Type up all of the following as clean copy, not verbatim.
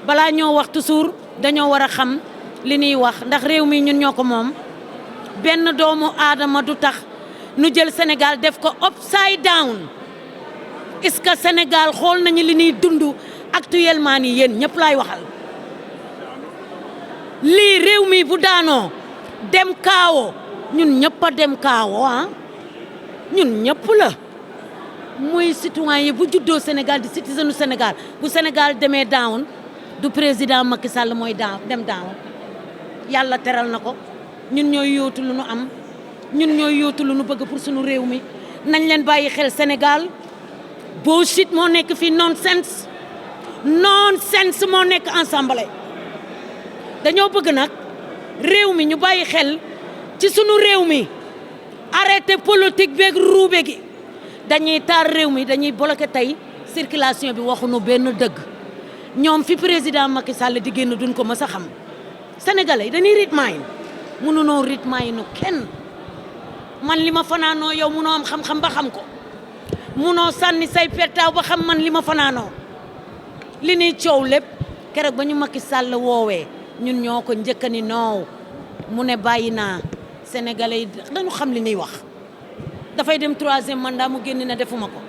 balaa ñoo wax toujours dañoo war a xam li ñuy wax ndax réew mi ñun ñoo ko moom benn doomu aadama du tax nu jël Sénégal def ko upside down est-ce que Sénégal xool nañu li ñuy dund actuellement nii yéen ñëpp laay waxal lii réew mi bu daanoo dem kaawo ñun ñëpp a dem kaawo ah ñun ñëpp la muy citoyen yi bu juddoo Sénégal di citoyen du Sénégal bu Sénégal demee down du président Macky Sall mooy dem down yàlla teral na ko ñun ñooy yóotu lu nu am ñun ñooy yóotu lu nu bëgg pour suñu réew mi nañ leen bàyyi xel Sénégal bullshit moo nekk fii nonsense moo nekk ensemble dañoo bëgg nag réew mi ñu bàyyi xel ci sunu réew mi arrêté politique beeg ruube gi dañuy taar réew mi dañuy bloqué tey circulation bi waxuñu benn dëgg ñoom fi président Macky Sall di génn duñ ko mës a xam sénégalais dañuy rythme mënunoo rythme nu kenn man li ma fanaanoo yow mënoo am xam-xam ba xam ko mënoo sànni say pertaaw ba xam man li ma fanaanoo li ñuy coow lépp keroog ba ñu Macky Sall woowee ñun ñoo ko njëkk ni noow mu ne bàyyi naa sénégalais yi dañu xam li ñuy wax dafay dem 3e mandat mu génn na defuma ko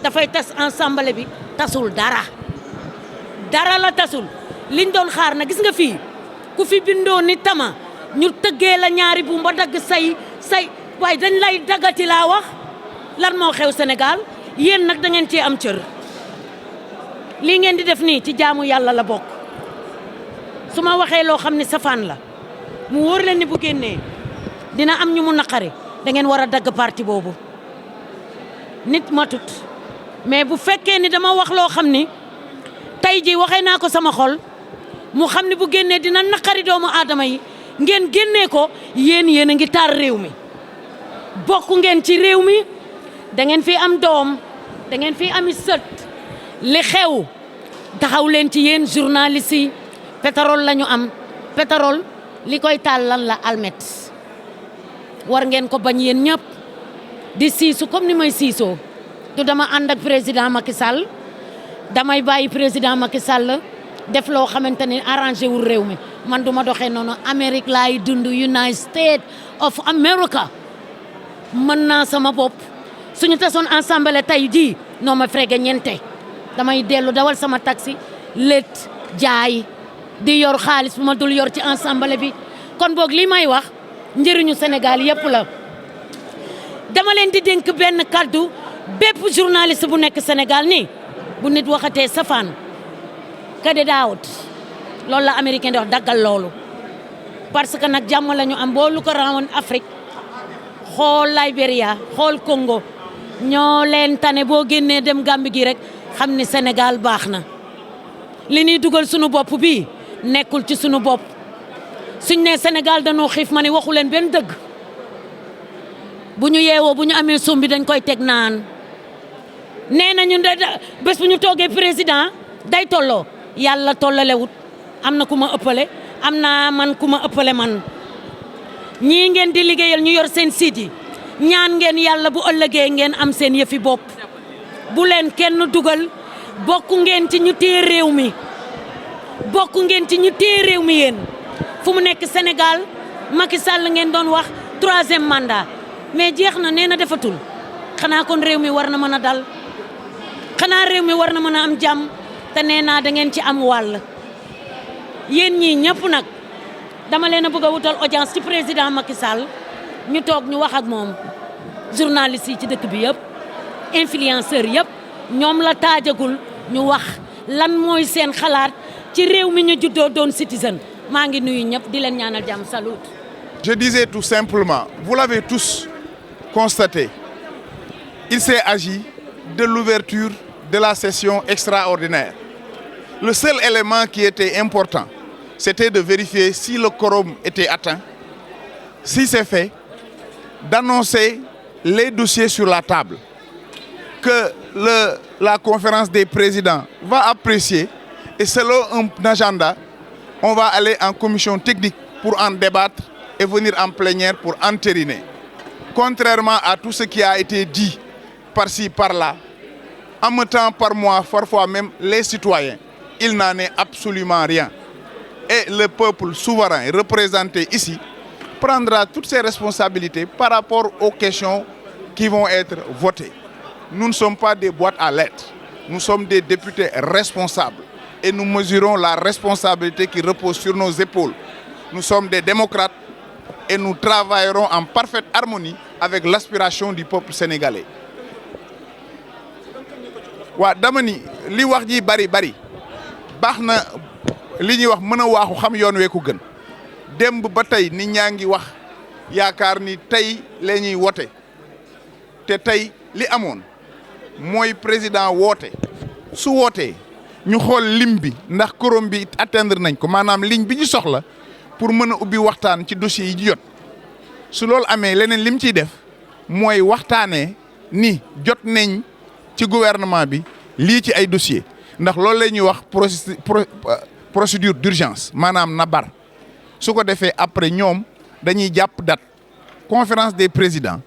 dafay tas ensemble bi tasul dara la tasul liñ doon xaar na gis nga fii ku fi bindoo ni tama ñu tëggee la ñaari bu mba dagg say waaye dañ lay daggati laa wax lan moo xew Sénégal yéen nag da ngeen cee am cër lii ngeen di def nii ci jaamu yàlla la bokk su ma waxee loo xam ne safaan la mu wóor leen ni bu génnee dina am ñu mu naqari da ngeen war a dagg parti boobu nit matut mais bu fekkee ni dama wax loo xam ni tey ji waxee naa ko sama xol mu xam ne bu génnee dina naqari doomu aadama yi ngeen génnee ko yéen a ngi taar réew mi bokk ngeen ci réew mi da ngeen fi am doom da ngeen fi ami sët li xew taxaw leen ci yéen journalistes yi pétrole la ñu am pétrole li koy taal lan la almet war ngeen ko bañ yéen ñëpp di siisu comme ni may siisoo du dama ànd ak président Macky Sall damay bàyyi président Macky Sall def loo xamante ni arrangé wul réew mi man duma doxee noonu Amérique laay dund United States of America mën naa sama bopp suñu tasoon ensemble tey jii noo ma frege ñente damay dellu dawal sama taxi lét jaay di yor xaalis bu ma dul yor ci ensemble bi kon boog li may wax njëriñu Sénégal yëpp la dama leen di dénk benn kaddu bépp journaliste bu nekk Sénégal nii bu nit waxatee safaan kade daawut loolu la américain di wax daggal loolu parce que nag jàmm la ñu am boo lu ko rawoon Afrique xool Libéria xool Congo ñoo leen tane boo génnee dem Gambie gi rek xam ni Sénégal baax na li ñuy dugal sunu bopp bii nekkul ci sunu bopp suñ ne Sénégal dañoo xiif ma ne waxu leen benn dëgg bu ñu yeewoo bu ñu amee sombi dañ koy teg naan nee nañu bés bu ñu toogee président day tolloo yàlla tollalewut am na ku ma ëppale am naa man ku ma ëppale man ñii ngeen di liggéeyal ñu yor seen site yi ñaan ngeen yàlla bu ëllëgee ngeen am seen yëfi bopp bu leen kenn dugal bokk ngeen ci ñu téye réew mi bokk ngeen ci ñu téye réew mi yéen fu mu nekk Sénégal Macky Sall ngeen doon wax 3e mandat mais jeex na nee na defatul xanaa kon réew mi war na mën a dal xanaa réew mi war na mën a am jàmm te nee naa da ngeen ci am wàll yéen ñii ñëpp nag dama leen a bëgg a wutal audience ci président Macky Sall ñu toog ñu wax ak moom journalistes yi ci dëkk bi yëpp influenceurs yëpp ñoom la taajagul ñu wax lan mooy seen xalaat ci réew mi ñu juddoo doon citizen maa ngi nuyu ñëpp di leen ñaanal jàmm salut. Je disais tout simplement, vous l'avez tous constaté, il s'est agi de l'ouverture de la session extraordinaire. Le seul élément qui était important, c'était de vérifier si le quorum était atteint, si c'est fait, d'annoncer les dossiers sur la table, que la conférence des présidents va apprécier et selon un agenda, on va aller en commission technique pour en débattre et venir en plénière pour entériner. Contrairement à tout ce qui a été dit par-ci, par-là, en mettant par mois, parfois même les citoyens. Il n'en est absolument rien. Et le peuple souverain représenté ici prendra toutes ses responsabilités par rapport aux questions qui vont être votées. Nous ne sommes pas des boîtes à lettres. Nous sommes des députés responsables et nous mesurons la responsabilité qui repose sur nos épaules. Nous sommes des démocrates et nous travaillerons en parfaite harmonie avec l'aspiration du peuple sénégalais. Wa dama ni li wax ji bari baax na li ñuy wax mën a waaxu xam yoon wee ko gën démb ba tey nit ñaa ngi wax yaakaar ni tey la ñuy wote te tey li amoon mooy président woote su wootee ñu xool lim bi ndax quorum bi atteindre nañ ko maanaam ligne bi ñu soxla pour mën a ubbi waxtaan ci dossiers yi jot su loolu amee leneen lim ciy def mooy waxtaanee ni jot nañ ci gouvernement bi lii ci ay dossiers ndax loolu la ñuy wax procédure d'urgence maanaam na bar su ko defee après ñoom dañuy jàpp date conférence des présidents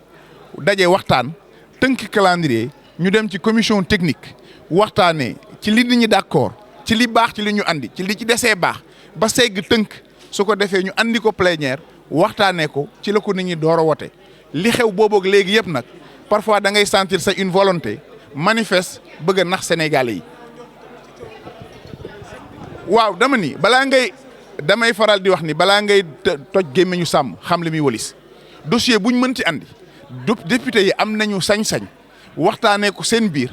daje waxtaan tënk calendrier ñu dem ci commission technique waxtaanee ci li nit ñi d'accord ci li baax ci li ñu andi ci li ci desee baax ba segg tënk su ko defee ñu andi ko plénière waxtaanee ko ci la ko nit ñi door a wote li xew boobu ak léegi yëpp nag parfois da ngay sentir sa une volonté manifeste bëgg a nax Sénégalais yi. waaw dama ni damay faral di wax ni balaa ngay toj gémmiñu sàmm xam li muy wëlis dossier buñ mën ci andi député yi am nañu sañ-sañ waxtaanee ko seen biir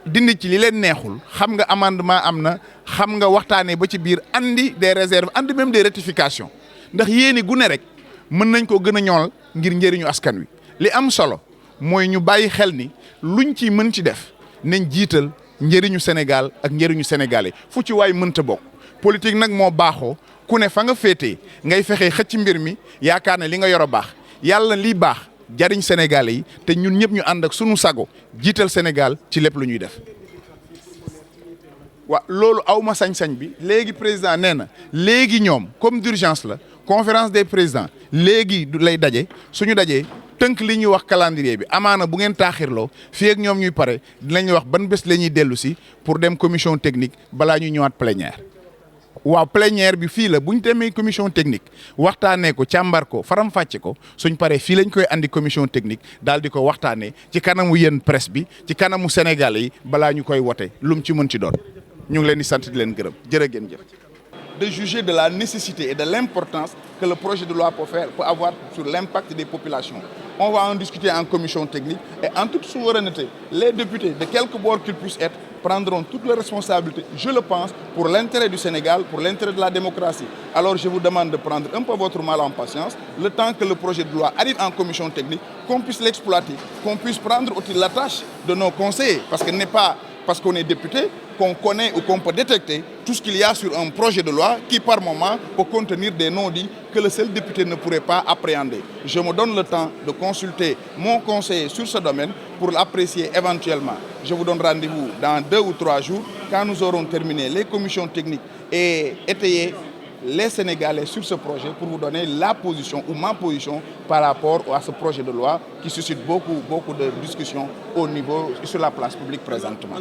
dindi ci li leen neexul xam nga amendement am na xam nga waxtaanee ba ci biir andi des réserves andi même des rectifications ndax yéeni gu ne rek mën nañ ko gën a ñool ngir njëriñu askan wi li am solo mooy ñu bàyyi xel ni luñ ci mën ci def nañ jiital njëriñu Sénégal ak njëriñu sénégalais fu ci waay mënta bokk politique nag moo baaxoo ku ne fa nga féetee ngay fexe xëcc mbir mi yaakaar ne li nga yor a baax yàlla lii baax jariñ sénégalais yi te ñun ñëpp ñu ànd ak sunu sago jiital Sénégal ci lépp lu ñuy def. waaw loolu awma sañ-sañ bi léegi président nee na léegi ñoom comme d'urgence la conférence des présidents léegi lay daje suñu dajee tënk li ñuy wax calendrier bi amaana bu ngeen taaxirloo fii ak ñoom ñuy pare dinañ wax ban bés la ñuy dellu si pour dem commission technique balaa ñuy ñëwaat plénière. waaw plénière bi fii la bu ñu demee commission technique waxtaanee ko càmbar ko faram-fàcce ko suñ paree fii lañ koy andi commission technique daal di ko waxtaanee ci kanamu yéen presse bi ci kanamu Sénégalais yi balaa ñu koy wote lu mu ci mën ci doon ñu ngi leen di sant di leen gërëm jërë ngeen jëf. De juger de la nécessité et de l'importance que le projet de loi peut avoir sur l'impact des populations. On va en discuter en commission technique et en toute souveraineté, les députés, de quelque bord qu'ils puissent être, prendront toutes les responsabilités, je le pense, pour l'intérêt du Sénégal, pour l'intérêt de la démocratie. Alors je vous demande de prendre un peu votre mal en patience, le temps que le projet de loi arrive en commission technique, qu'on puisse l'exploiter, qu'on puisse prendre aussi la tâche de nos conseillers, parce que ce n'est pas parce qu'on est député qu'on connaît ou qu'on peut détecter tout ce qu'il y a sur un projet de loi qui, par moment, peut contenir des non-dits que le seul député ne pourrait pas appréhender. Je me donne le temps de consulter mon conseiller sur ce domaine pour l'apprécier éventuellement. Je vous donne rendez-vous dans 2 ou 3 jours quand nous aurons terminé les commissions techniques et étayé les Sénégalais sur ce projet pour vous donner la position ou ma position par rapport à ce projet de loi qui suscite beaucoup de discussions au niveau sur la place publique présentement.